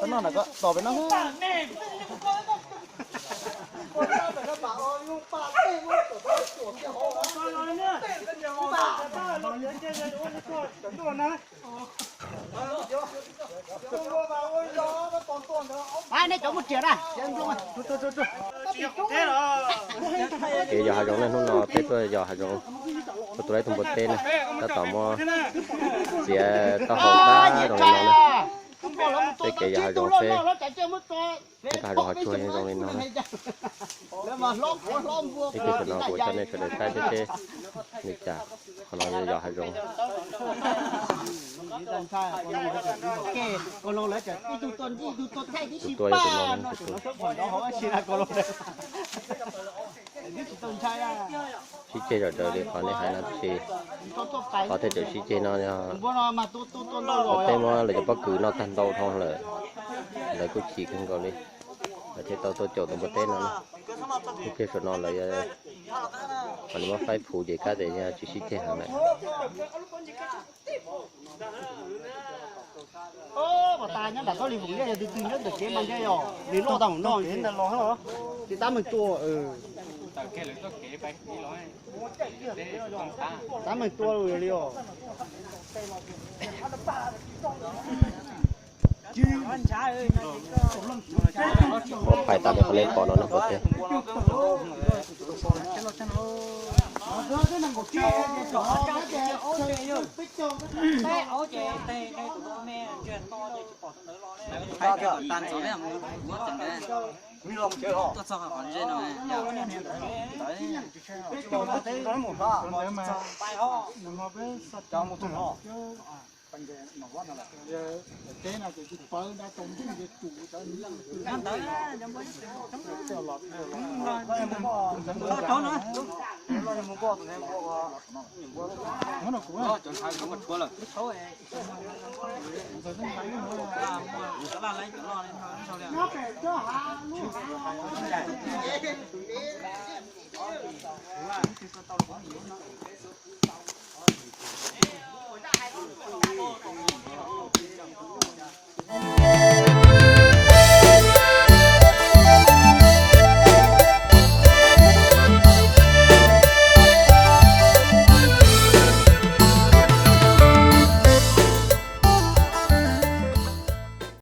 Koj noj ntawm koj tos peb noj. Nej cov mus riam na. Kev yos hav zoov na, hnub no peb tuaj yos hav zoov, tuaj tua ib tug npua teb na, tab tom muab txiav taub hau tag zoo li no na. Peb kev yos hav zoov xwb, peb hav zoov hav tsuag zoo li no na. Ib pliag saum no kuv tso nej sawv daws saib thiab seb li cas, qhov no yog yos hav zoov. Tus tua yog tus no na, tus tua. Sib ceg zom zaws li qhov nej hais no tib si. Qhov tej tseem sib ceg no yog peb muab lawv cov pob kws noj tag ntau dhau lawm, lawv kuj chim kawg nkaus li, lawv thiaj tau tuaj caum tus npua teb no na. Ib pliag saum no lawv, qhov lawv muab faib phuv ces kab tes yog tsis sib ceg heev lawm. Pov tas nyob nram txoj li vum liaj yog twg twg nyob ntawm kev mas ntshe yog nws loj tau no. Tab meeg tua, tab meeg tua li os. Muab phais tas li qhov nej pom no na, pom tiag.